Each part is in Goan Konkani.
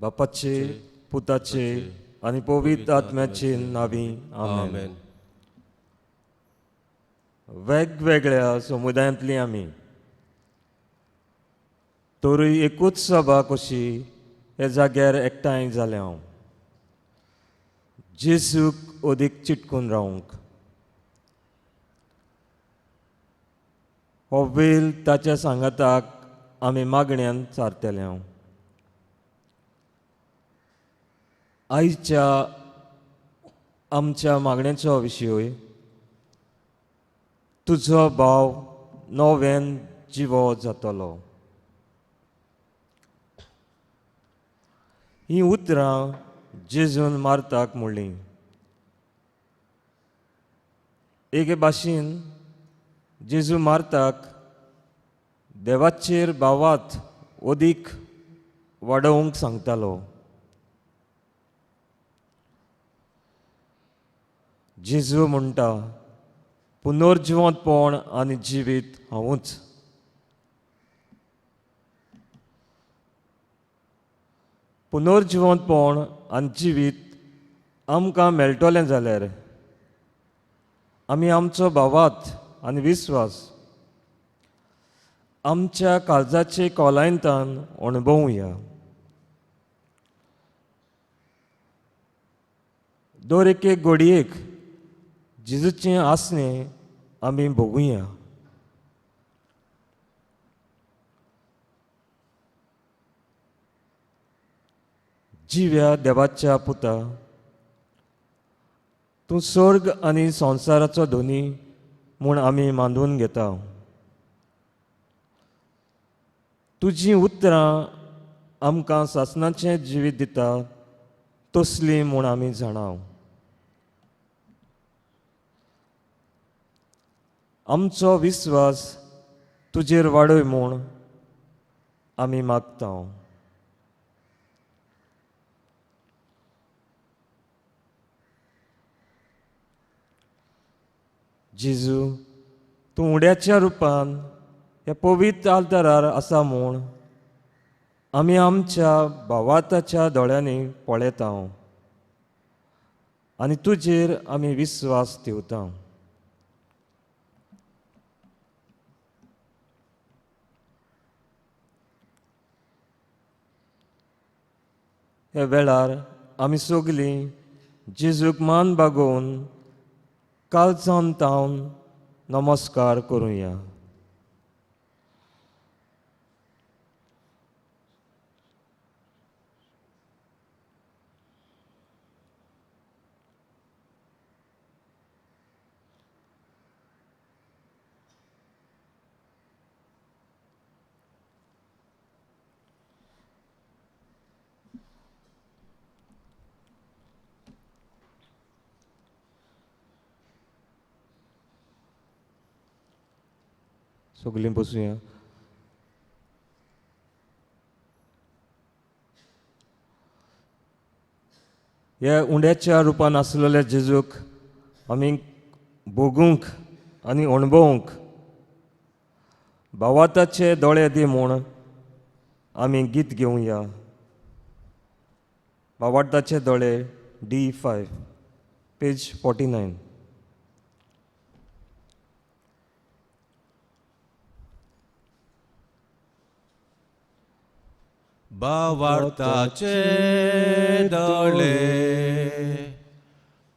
बापाचे, पुताचे आनी पवित्र आत्म्याचे नांवी, आमेन. वेगवेगळ्या समुदायांतली आमी तरूय एकूच सभा कशी हे जाग्यार एकठांय जाल्या हांव जेजूक अदीक चिटकून रावंक. हो वेल ताच्या सांगाताक आमी मागण्यान सारतले हांव. आयच्या आमच्या मागण्याचो विशय तुजो भाव नव्यान जिवो जातलो. हीं उतरां जेजून मार्ताक म्हणलीं. एके भाशेन जेजू मार्ताक देवाचेर भावात अदीक वाडोवंक सांगतालो. जेजू म्हणटा, पुनर्जिवंतपण आनी जिवीत हांवूच. पुनर्जिवंतपण आनी जिवीत आमकां मेळटलें जाल्यार आमी आमचो भावात आनी विस्वास आमच्या काळजाचे खोलायेंतल्यान अणभवया. दर एके घडयेक जेजूचें आसणें आमी भोगुया. जिव्या देवाच्या पुता, तूं स्वर्ग आनी संवसाराचो धनी म्हूण आमी मानून घेता. तुजीं उतरां आमकां सासणाचें जिवीत दिता तसलीं म्हूण आमी जाणा. आमचो विस्वास तुजेर वाडय म्हूण आमी मागता. जेजू, तूं उड्याच्या रुपान ह्या पवित्र आल्तारार आसा म्हूण आमी आमच्या भावार्थाच्या दोळ्यांनी पळयता आनी तुजेर आमी विस्वास ठेवता. ह्या वेळार आमी सगलीं जेजूक मान बागोवन कालसान तावन नमस्कार करुया. सगलीं बसुया. ह्या उंड्याच्या रुपान आसलेल्या जेजूक आमी भोगूंक आनी अणभवूंक भावाताचे दोळे दी म्हूण आमी गीत घेवया. भावार्थाचे दोळे, D5, page 49. भावार्थाचे दोळे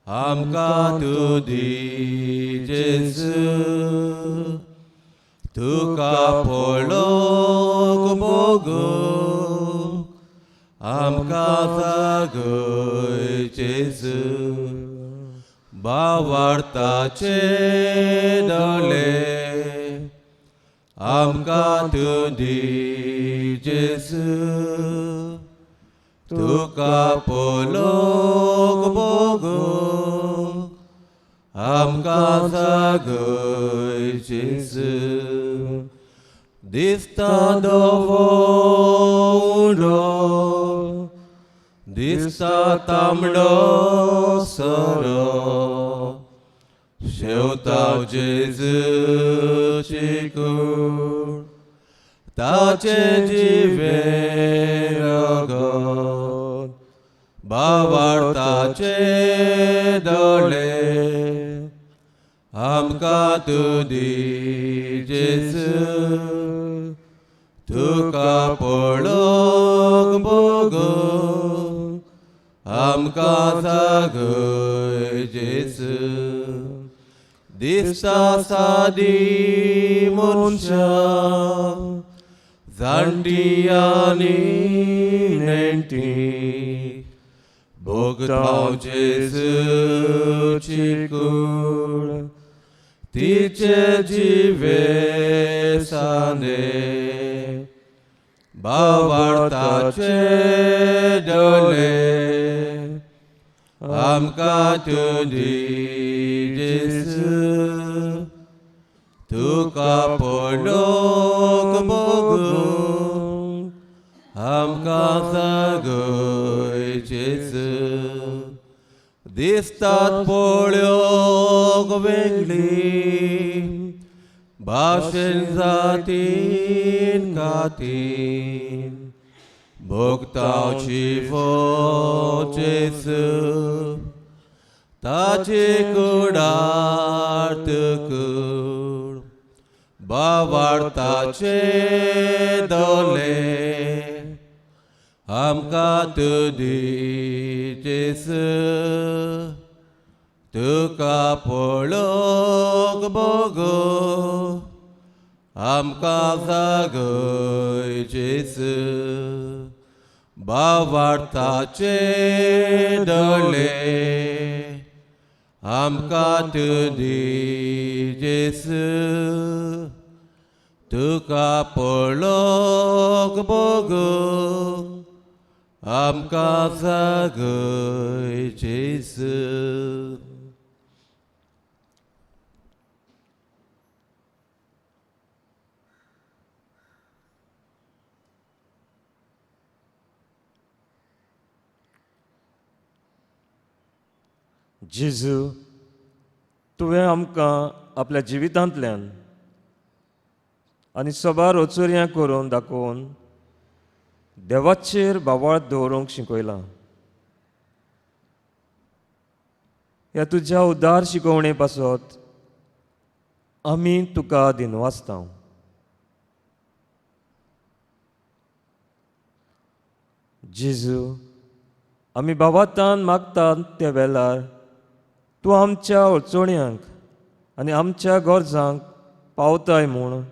आमकां तूं दी जेजू, तुका पळोवंक भोगूंक आमकां जागय जेजू. भावार्थाचे दोळे आमकां तूं दी जेजू, तुका पळोवंक भोगूंक आमकां जागय जेजू. दिसता धवो उंडो, दिसता तांबडो सोरो, शेवता जेजूची कूड, ताचे जिवें रगत. भावार्थाचे दोळे आमकां तूं दी जेजू, तुका पळोवंक भोगूंक आमकां जागय जेजू. दिसता सादी मनशां जाणटी आनी नेणटी, भोगता जेजूची कूड तिचे जिवे सांदे. भावार्थाचे दोळे आमकां तूं दी जेजू, तुका पळोवंक भोगूंक आमकां जागय जेजू. दिसतात पळोवंक वेगळी भाशेन जातीन कातीन, भोगता जिवो जेजू ताचे कुडार्थ कूड. भावार्थाचे दोळे आमकां तूं दी जेजू, तुका पळोवंक भोगूंक आमकां जागय जेजू. भावार्थाचे दोळे आमकां तूं दी जेजू, तुका पळोवंक भोगूंक आमकां जागय जेजू. जेजू, तुवें आमकां आपल्या जिवितांतल्यान आनी सबार अचुर्यां करून दाखोवन देवाचेर भावार्थ दवरूंक शिकयलां. ह्या तुज्या उदार शिकोवणे पासत आमी तुका दिनवासता. जेजू, आमी भावार्थान मागतात त्या वेळार तूं आमच्या अडचण्यांक आनी आमच्या गरजांक पावताय म्हूण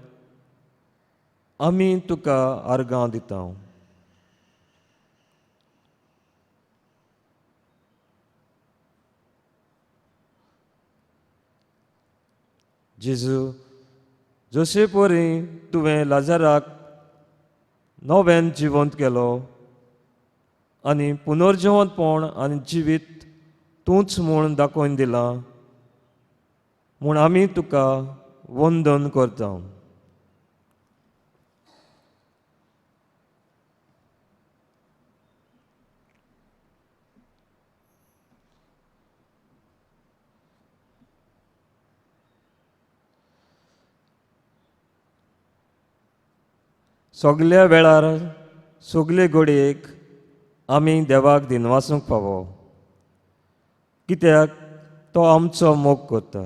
आमी तुका आर्गां दिता. जेजू, जशे परी तुवें लाजाराक नव्यान जिवंत केलो आनी पुनर्जिवंतपण आनी जिवीत तूंच म्हूण दाखोवन दिलां म्हूण आमी तुका वंदन करता. सगल्या वेळार सगले घडयेक आमी देवाक दिनवासूंक फावो, कित्याक तो आमचो मोग करता.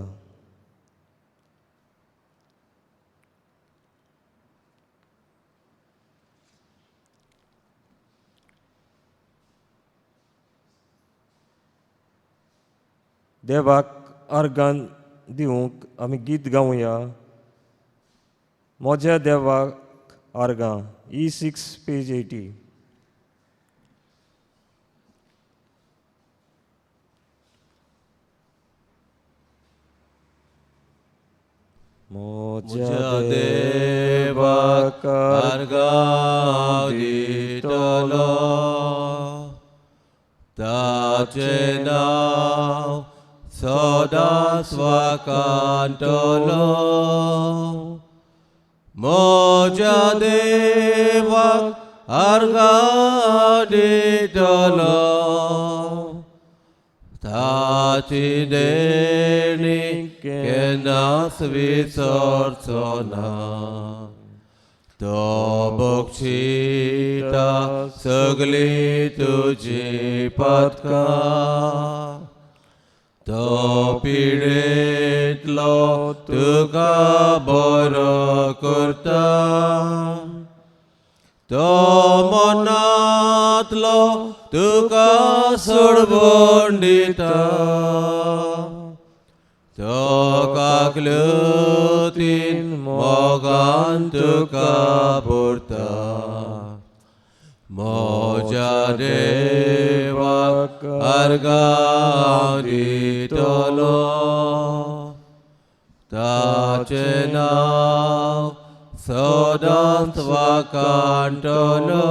देवाक आर्गां दिवंक आमी गीत गावया. म्हज्या देवाक आर्गां, E6 page 80. म्हज्या देवाक आर्गां दितलो, ताचें नांव सदांच वाखाणटलो. म्हज्या देवाक आर्गां दितलो, ताची देणी केन्नाच विसरचो ना. तो बक्षिता सगळी तुजी पातकां, तो पिडेंतलो तुका बरो करता, तो मनांतलो तुका सोडवण दिता, तो काकलुतीन मोगान तुका भरता. म्हज्या देवाक आर्गां दितलो, ताचें नांव सदांच वाखाणटलो.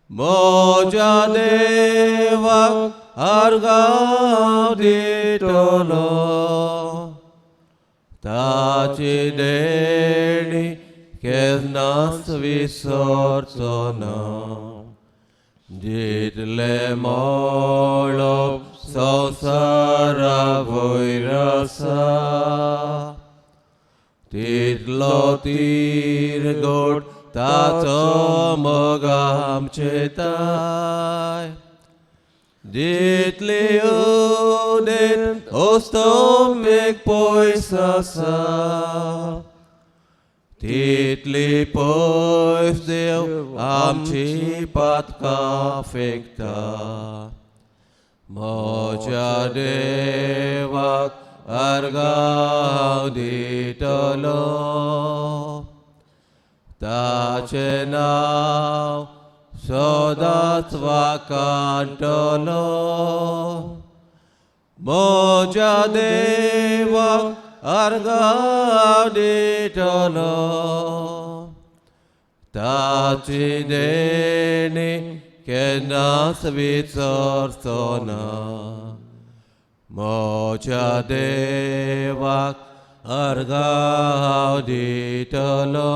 म्हज्या देवाक आर्गां दितलो, ताची देणी केन्नाच विसरचो ना. जितलें मळब संवसारा वयर आसा, तितलो तिरगोट ताचो मोग आमचेताय. जितली उदेंत अस्तमेक पयस आसा, तितली पयस देव आमची पातकां फेकता. म्हज्या देवाक आर्गां दितलो, ताचें नांव सदांच वाखाणटलो. म्हज्या देवाक आर्गां दितलो, ताची देणी केन्नाच विसरचो ना. म्हज्या देवाक आर्गां दितलो,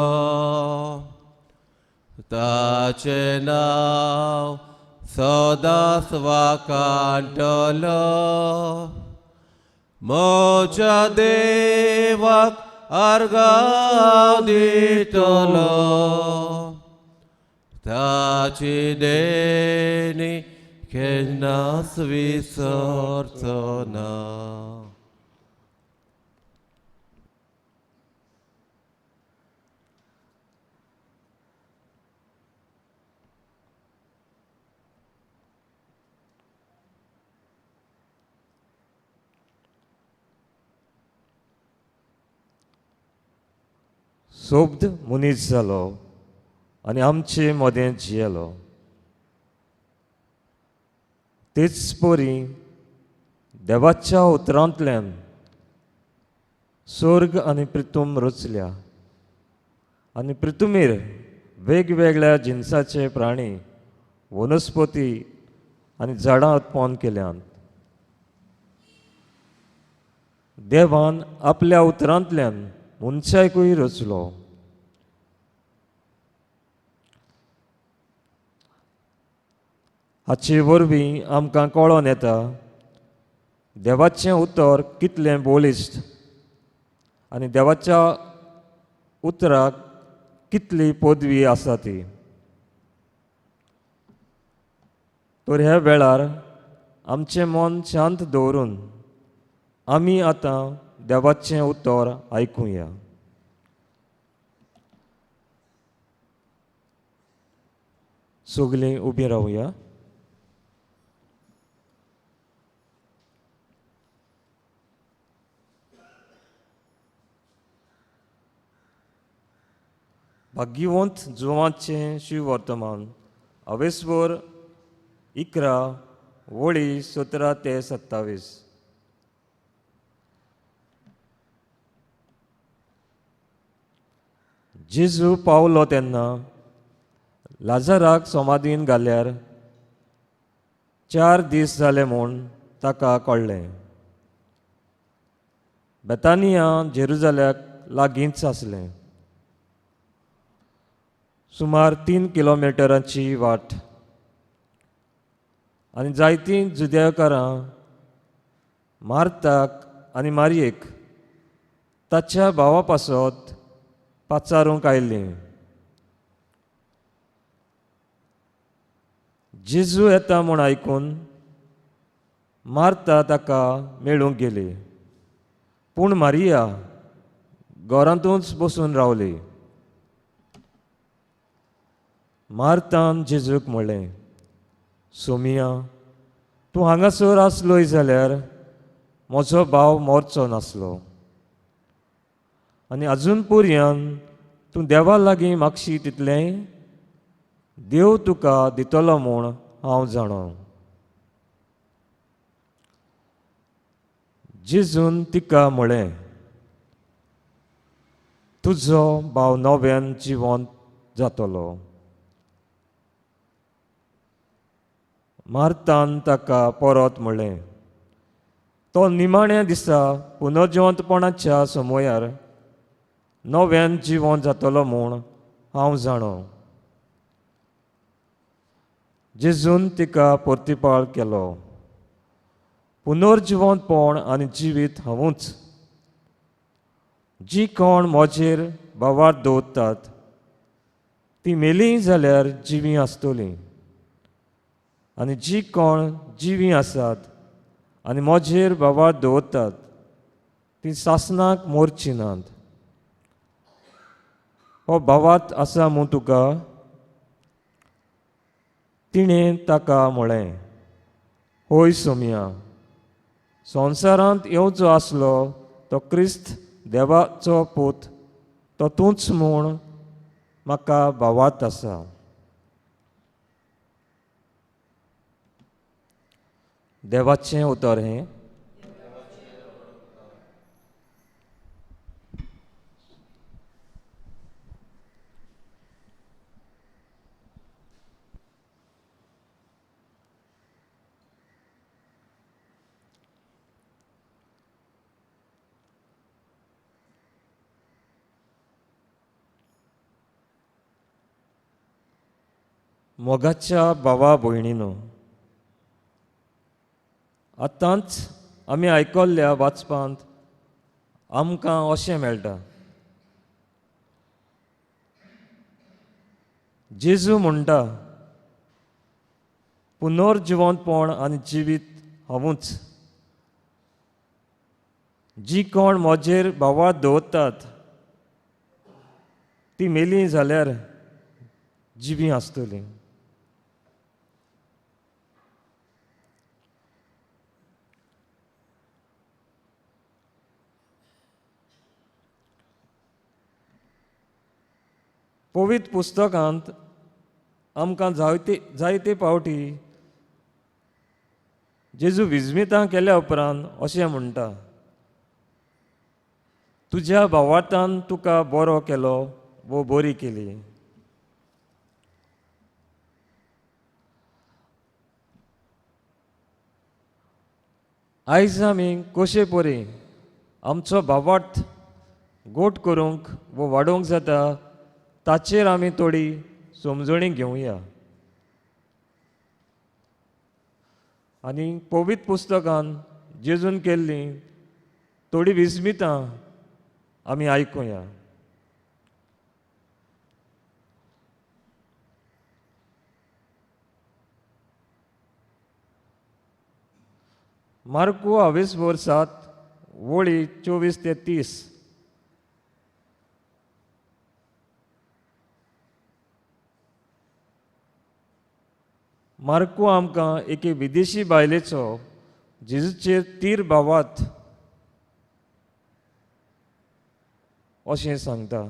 ताचें नांव सदांच वाखाणटलो. म्हज्या देवाक आर्गां दितलो, ताची देणी केन्नाच विसरचो ना. सोब्द मनीस जालो आनी आमचे मदें जियेलो. तेच परी देवाच्या उतरांतल्यान स्वर्ग आनी प्रितूम रचल्या आनी प्रितुमीर वेगवेगळ्या जिनसाचे प्राणी, वनस्पती आनी झाडां उत्पन्न केल्यांत. देवान आपल्या उतरांतल्यान मनशाकूय रचलो. हाचे वरवीं आमकां कळोन येता देवाचें उतर कितलें बळिश्ट आनी देवाच्या उतराक कितली पदवी आसा ती. तर ह्या वेळार आमचें मन शांत दवरून आमी आतां देवाचें उतर आयकुया. सगलीं उबीं रावया. भाग्यवंत जुवांचें शिववर्तमान अवेस्वर 11 वळी 17 ते 27. जेजू पावलो तेन्ना लाजराक समाधीन घाल्यार 4 दीस जाले म्हूण ताका कळ्ळें. बेतानिया जेरुजाल्याक लागींच आसलें, सुमार 3 किलोमिटरांची वाट. आनी जायतीं जुदेवकारां मार्ताक आनी मारयेक ताच्या भावा पासत पाचारूंक आयलीं. जेजू येता म्हूण आयकून मार्ता ताका मेळूंक गेली, पूण मारिया घरांतूच बसून रावली. मार्तान जेजूक म्हणलें, सोमिया, तूं हांगासर आसलोय जाल्यार म्हजो भाव मरचो नासलो. आनी अजून पर्यंत तूं देवा लागीं मागशी तितलें देव तुका दितलो म्हूण हांव जाणा. जेजून तिका म्हळें, तुजो भाव नव्यान जिवंत जातलो. मार्तान ताका परत म्हळें, तो निमाण्या दिसा पुनर्जिवंतपणाच्या समयार नव्यान जिवंत जातलो म्हूण हांव जाणो. जेजून तिका प्रतिपाळ केलो, पुनर्जिवंतपण आनी जिवीत हांवूच. जी कोण म्हजेर भावार्थ दवरतात ती मेली जाल्यार जिवीं आसतलीं, आनी जी कोण जिवीं आसात आनी म्हजेर भावार्थ दवरतात ती सासणाक मोरची नात. हो भावार्थ आसा म्हूण तुका? तिणें ताका म्हळें, होय सोमिया, संवसारांत येवचो आसलो तो क्रिस्त देवाचो पूत तो तूंच म्हूण म्हाका भावार्थ आसा. देवाचें उतर हें. मोगाच्या भावा भयणीनो, आतांच आमी आयकल्ल्या वाचपांत आमकां अशें मेळटा, जेजू म्हणटा, पुनर्जिवंतपण आनी जिवीत हांवूच. जी कोण म्हजेर भावार्थ दवरतात ती मेली जाल्यार जिवीं आसतलीं. पवित्र पुस्तकांत आमकां जायते जायते पावटी जेजू विजमितां केल्या उपरांत अशें म्हणटा, तुज्या भावार्थान तुका बरो केलो वो बरी केली. आयज आमी कशे परी आमचो भावार्थ गोट करूंक वो वाडोवंक जाता ताचेर आमी थोडी समजणी घेवया. आनी पवित्र पुस्तकान जेजून केल्लीं थोडीं विस्मितां आमी आयकुया. मार्कू हावेसभर 7 वळी 24 ते 30. मार्कू आमकां एके विदेशी बायलेचो जेजूचेर तीर भावात अशें सांगता.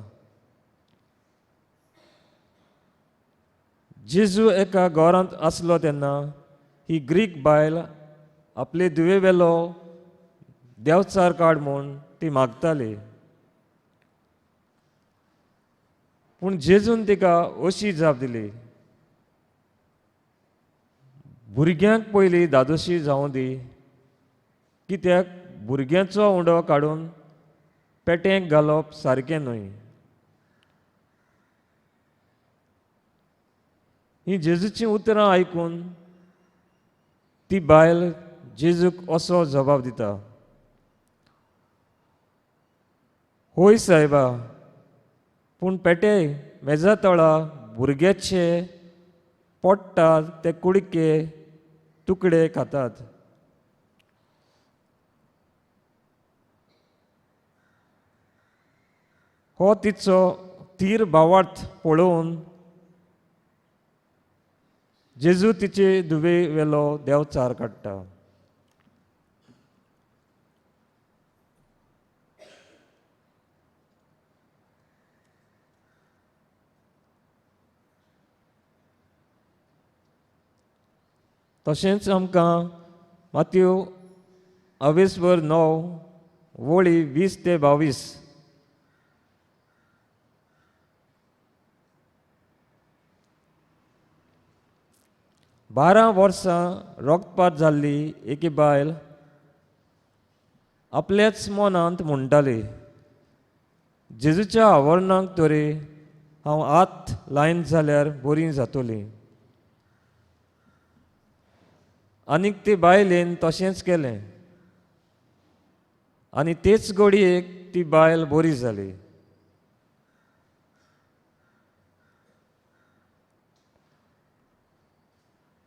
जेजू एका घरांत आसलो तेन्ना ही ग्रीक बायल आपले धुवे वेलो देवचार काड म्हूण ती मागताली, पूण जेजून तिका अशी जाप दिली, भुरग्यांक पयलीं दादोशी जावं दी, कित्याक भुरग्यांचो उंडो काडून पेटेंक घालप सारकें न्हय. ही जेजूचीं उतरां आयकून ती बायल जेजूक असो जबाब दिता, होय सायबा, पूण पेटे मेजा तळा भुरग्याचे पोट्टा ते कुडके तुकडे खातात. हो तिचो थीर भावार्थ पळोवन जेजू तिचे दुवे वेलो देंवचार काडटा. तशेंच आमकां मातयो अवेसवर 9 वळी 20 ते 22 12 वर्सां रक्तपात जाल्ली एकी बायल आपल्याच मनांत म्हणटाली, जेजूच्या आवरणाक तरी हांव हात लायन जाल्यार बरी जातली. आनीक ते बायलेन तशेंच केलें आनी तेच घडयेक ती बायल बरी जाली.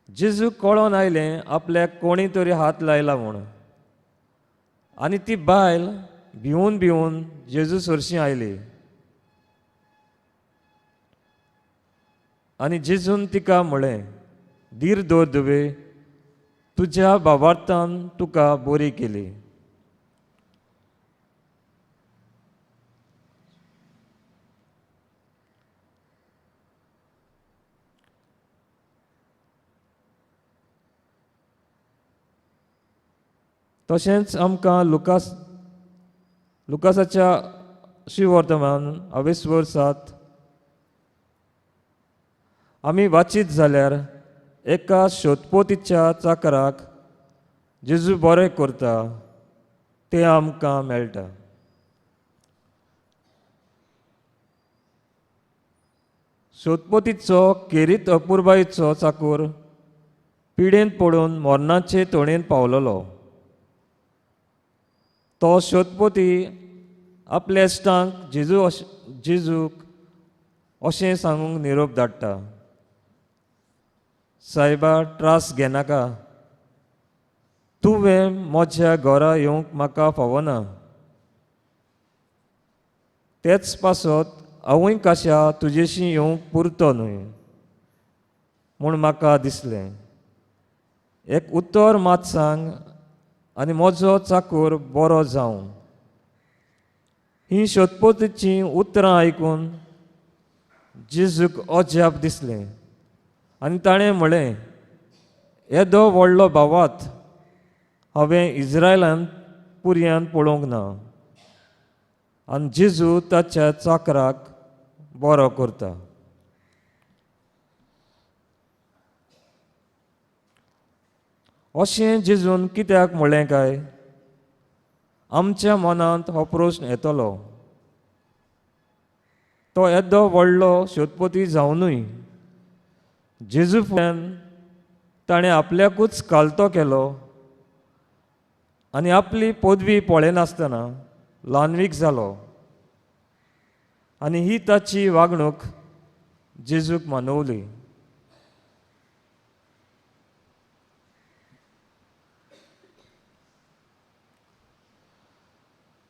जेजू कळोन आयलें आपल्याक कोणी तरी हात लायला म्हूण आनी ती बायल भिवून भिवून जेजू सरशीं आयली आनी जेजून तिका म्हळें, धीर दवर दुवे, तुज्या भावार्थान तुका बरी केली. तशेंच आमकां लुकासाच्या शिवर्तमान अवेस्वर 7 आमी वाचीत जाल्यार एका शोधपोतीच्या चाकराक जेजू बरें करता तें आमकां मेळटा. शोधपोतीचो केरीत अपुरबायेचो चाकूर पिडेंत पडून मरणाचे तोणेन पावलेलो. तो शोधपोती आपल्या इश्टांक जेजूक अशें सांगूंक निरोप धाडटा, सायबा त्रास घेनाका, तुवें म्हज्या घरा येवंक म्हाका फावना, तेच पासत हांवूय काशा तुजेशी येवंक पुरतो न्हय म्हूण म्हाका दिसलें. एक उतर मात सांग आनी म्हजो चाकूर बरो जावं. ही शोधपोतीचीं उतरां आयकून जेजूक अजाप दिसलें आनी ताणें म्हळें, येदो व्हडलो भावात हांवें इज्रायलान पुरयान पळोवंक ना. आनी जेजू ताच्या चाकराक बरो करता. अशें जेजून कित्याक म्हणलें काय? आमच्या मनांत हो प्रस्न येतलो. तो येदो व्हडलो शोधपोती जावनूय जेजू फुड्यान ताणें आपल्याकूच कालतो केलो आनी आपली पदवी पळयनासतना ल्हानवीक जालो आनी ही ताची वागणूक जेजूक मानवली.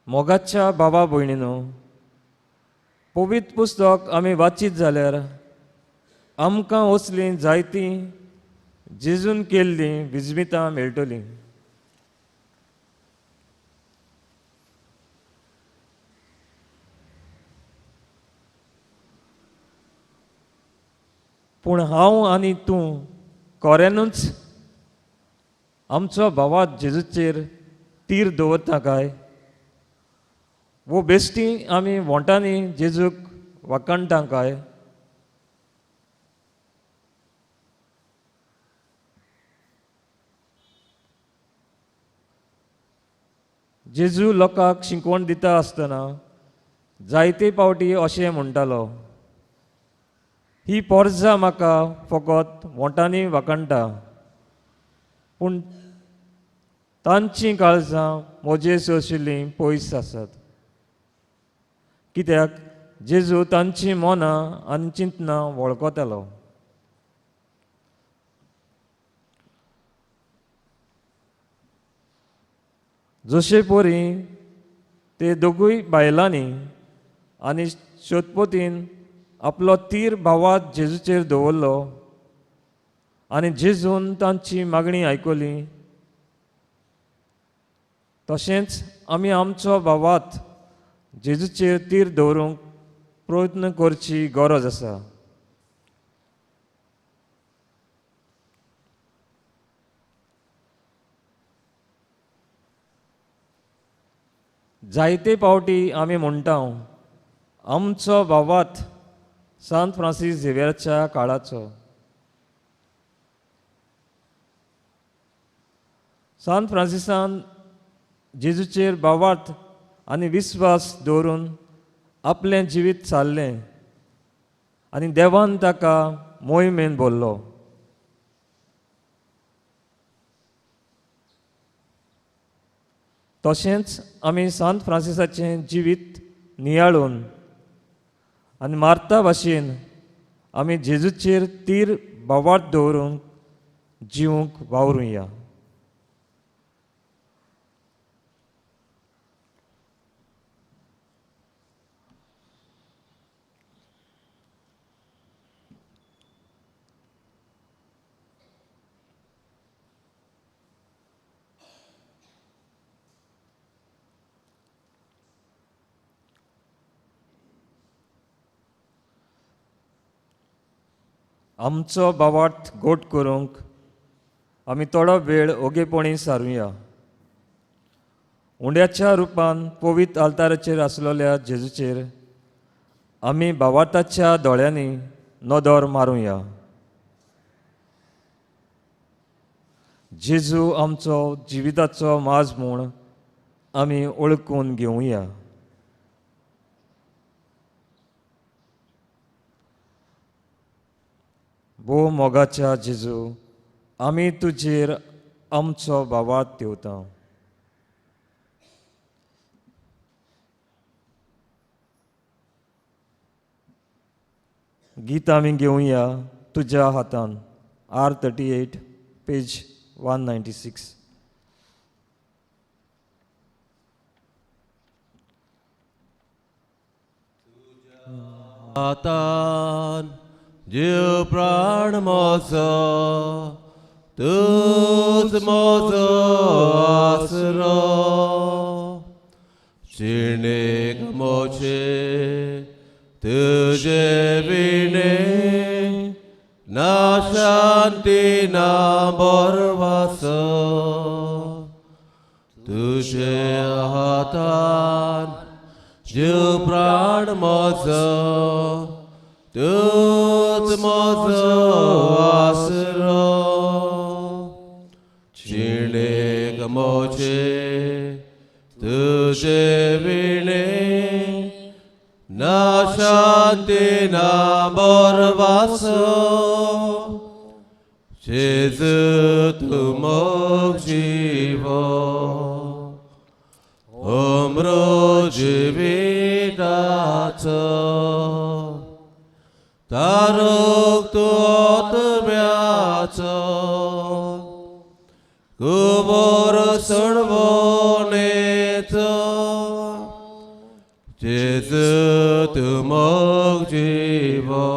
मोगाच्या बाबा भयणीनो, पवित्र पुस्तक आमी वाचीत जाल्यार आमकां असलीं जायतीं जेजून केल्लीं विजमितां मेळटलीं. पूण हांव आनी तूं खऱ्यानूच आमचो भावात जेजूचेर तीर दवरता काय? वो बेश्टी आमी वोंटांनी जेजूक वाखाणटा काय? जेजू लोकांक शिकवण दिता आसतना जायते पावटी अशें म्हणटालो, ही पोरजा म्हाका फकत वोंटांनी वाखाणटा, पूण तांचीं काळजां म्हजे सोशिल्लीं पयस आसात. कित्याक जेजू तांची मनां आनी चिंतनां वळखतालो. जशे परी ते दोगूय बायलांनी आनी शोधपोतीन आपलो तीर भावात जेजूचेर दवरलो आनी जेजून तांची मागणी आयकली, तशेंच आमी आमचो भावात जेजूचेर तीर दवरूंक प्रयत्न करची गरज आसा. जायते पावटी आमी म्हणटा आमचो भावात सांत फ्रांसीस झेवियराच्या काळाचो. सांत फ्रांसिसान जेजूचेर भावार्थ आनी विस्वास दवरून आपलें जिवीत चाललें आनी देवान ताका मोहिमेन बोल्लो. तशेंच आमी सांत फ्रांसिसाचें जिवीत नियाळून आनी मार्ता भाशेन आमी जेजूचेर तीर भावार्थ दवरून जिवंक वावरुया. आमचो भावार्थ गोट करूंक आमी थोडो वेळ ओगेपणी सारुया. उंड्याच्या रुपान पवित्र आल्ताराचेर आसलेल्या जेजूचेर आमी भावार्थाच्या दोळ्यांनी नदर मारुया. जेजू आमचो जिविताचो माज म्हूण आमी ओळखून घेवया. भोव मोगाच्या जेजू, आमी तुजेर आमचो भावार्थ देवता. गीत आमी घेवया तुज्या हातान, R38 page 196. हातान जीव प्राण म्हजो, तूंच म्हजो आसरो, जिणेक म्हजे तुजे विणे ना शांती ना बरवासो, तुजे हातान जीव प्राण म्हजो, तूंच म्हजो आसरो, जिणेक म्हजे तुजे विणे ना शांती ना बरवासो, जेजू तूं मोग जिवो, अमृत जिविताचो, तारक तूं आत्म्याचो, कुबर सोडवणेचो, जेजू तूं मोग जिवो,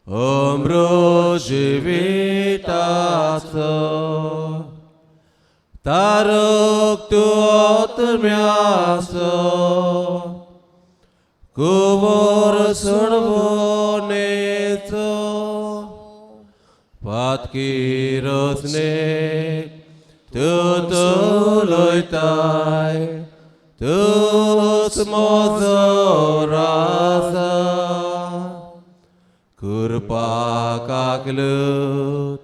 अमृत जिविताचो, तारक तूं आत्म्याचो, कुबर सोडवणेचो, पातकी रचणेक तूं चलयताय, तूंच म्हजो राजा, कृपा काकलूत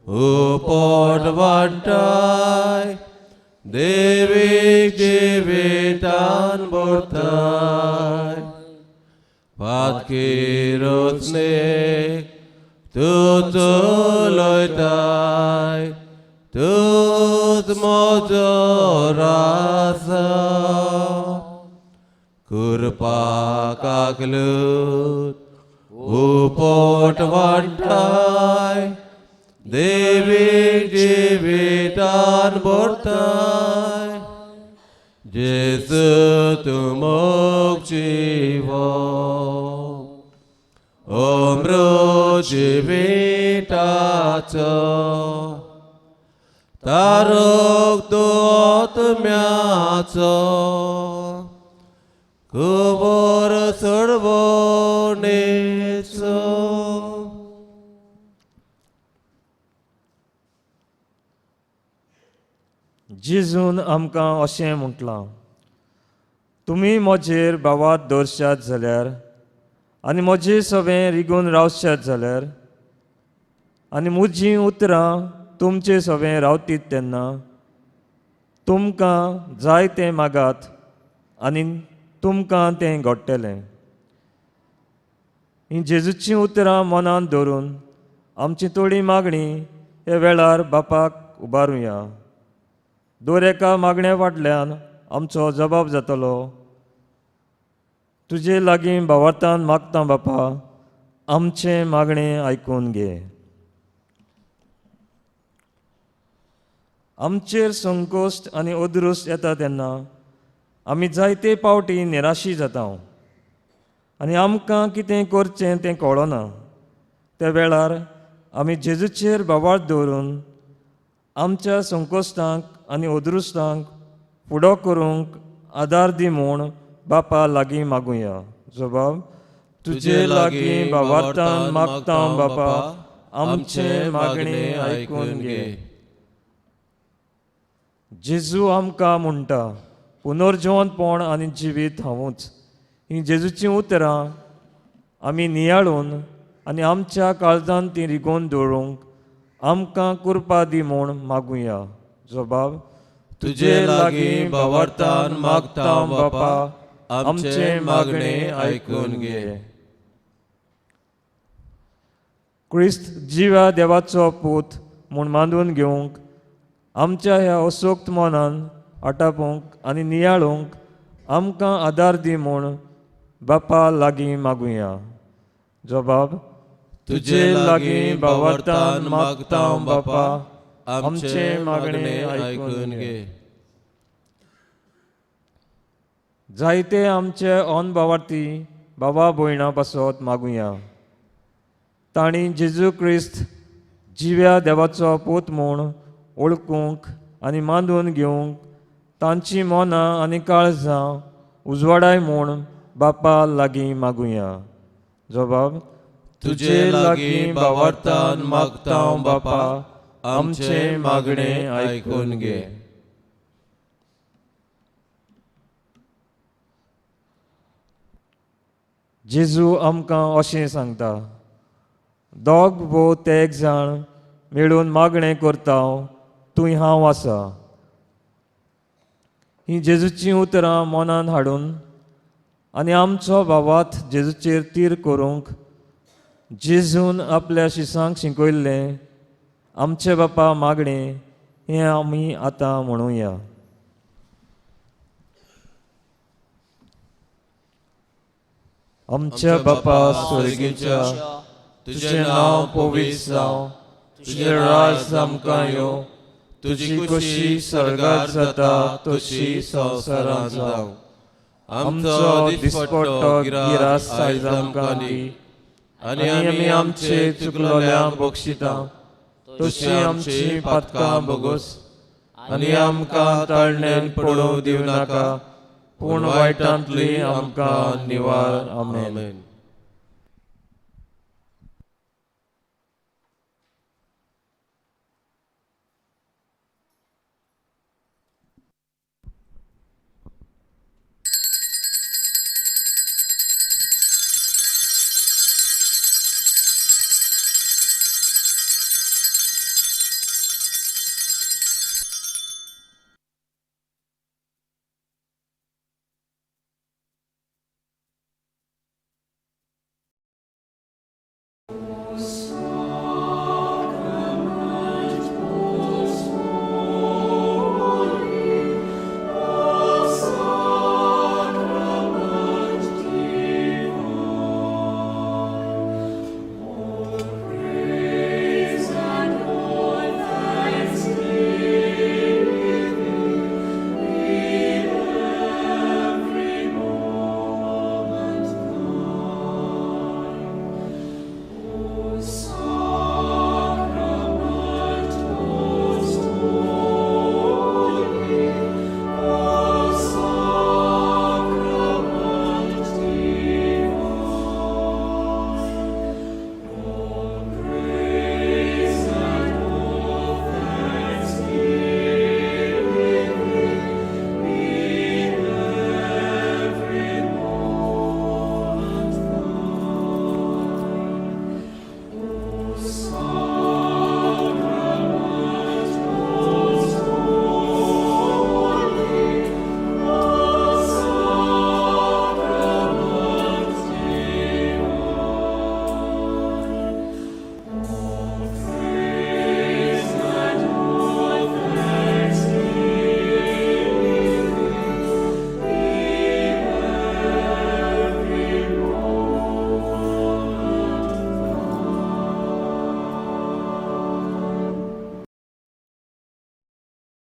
उपट वाडटाय, देवीक जिवितान भरताय, पातकी रचणेक तूं चलयताय, तूंच म्हजो राजा, कृपा काकलूत उपट वाडटाय देवीक जिवितान भरताय जेजू तूं मोग जिवो अमृत जिविताचो तारक तूं आत्म्याचो खबर सोडवणेचो. जेजून आमकां अशें म्हटलां, तुमी म्हजेर भावात दवरशात जाल्यार आनी म्हजे सवें रिगून रावशात जाल्यार आनी म्हजीं उतरां तुमचे सवें रावतीत तेन्ना तुमकां जाय तें मागात आनी तुमकां तें घडटलें. हीं जेजूचीं उतरां मनांत दवरून आमची थोडी मागणी हे वेळार बापाक उबारुया. दर एका मागण्या फाटल्यान आमचो जबाब जातलो. तुजे लागीं भावार्थान मागता बापा, आमचें मागणें आयकून घे. आमचेर संकोश्ट आनी अदृश्ट येता तेन्ना आमी जायते पावटी निराशी जाता आनी आमकां कितें करचें तें कळना. त्या वेळार आमी जेजूचेर भावार्थ दवरून आमच्या संकोश्टांक आनी अदृश्टांक फुडो करूंक आदार दी म्हूण बापा लागीं मागुया. जबाब, तुजे लागीं भावार्थान मागता बापा, आमचें मागणें आयकून घे. जेजू आमकां म्हणटा, पुनर्जिवंतपण आनी जिवीत हांवूच. हीं जेजूचीं उतरां आमी नियाळून आनी आमच्या काळजान तीं रिगोवन दवरूंक आमकां कृपा दी म्हूण मागुया. जबाब, तुजे लागीं भावार्थान मागता बापा, आमचें मागणें आयकून घे. क्रिस्त जिव्या देवाचो पूत म्हूण मानून घेवंक आमच्या ह्या असोक्त मनान आटापूंक आनी नियाळूंक आमकां आदार दी म्हूण बापा लागीं मागुया. जबाब, तुजे लागीं भावार्थान मागता बापा, आमचें मागणें आयकून घे. जायते आमचे अनभावार्थी बाबा भयणां पासत मागुया. तांणी जेजू क्रिस्त जिव्या देवाचो पूत म्हूण वळखूंक आनी मानून घेवंक तांची मनां आनी काळजां उजवाडाय म्हूण बापा लागीं मागुया. जबाब, तुजे लागीं भावार्थान मागता बापा, आमचें मागणें आयकून घे. जेजू आमकां अशें सांगता, दोग वो तेग जाण मेळून मागणें करता तूं हांव आसा. हीं जेजूचीं उतरां मनान हाडून आनी आमचो भावार्थ जेजूचेर तीर करूंक जेजून आपल्या शिसांक शिकयल्लें आमचे बापा मागणें हें आमी आतां म्हणुया. आमच्या बापा स्वर्गीच्या, तुजें नांव पवित्र जावं, तुजें राज आमकां येवं, तुजी खुशी स्वर्गात जाता तशी संवसारांत जावं. आमचो दिसपट्टो गिरास आयज आमकां दी आनी आमी आमचे चुकलोल्यांक बक्षिता तशी आमची पातकां भोगोस आनी आमकां ताळण्यान पडोवं दिवं नाका, पूण वायटांतली आमकां निवार. आमेन.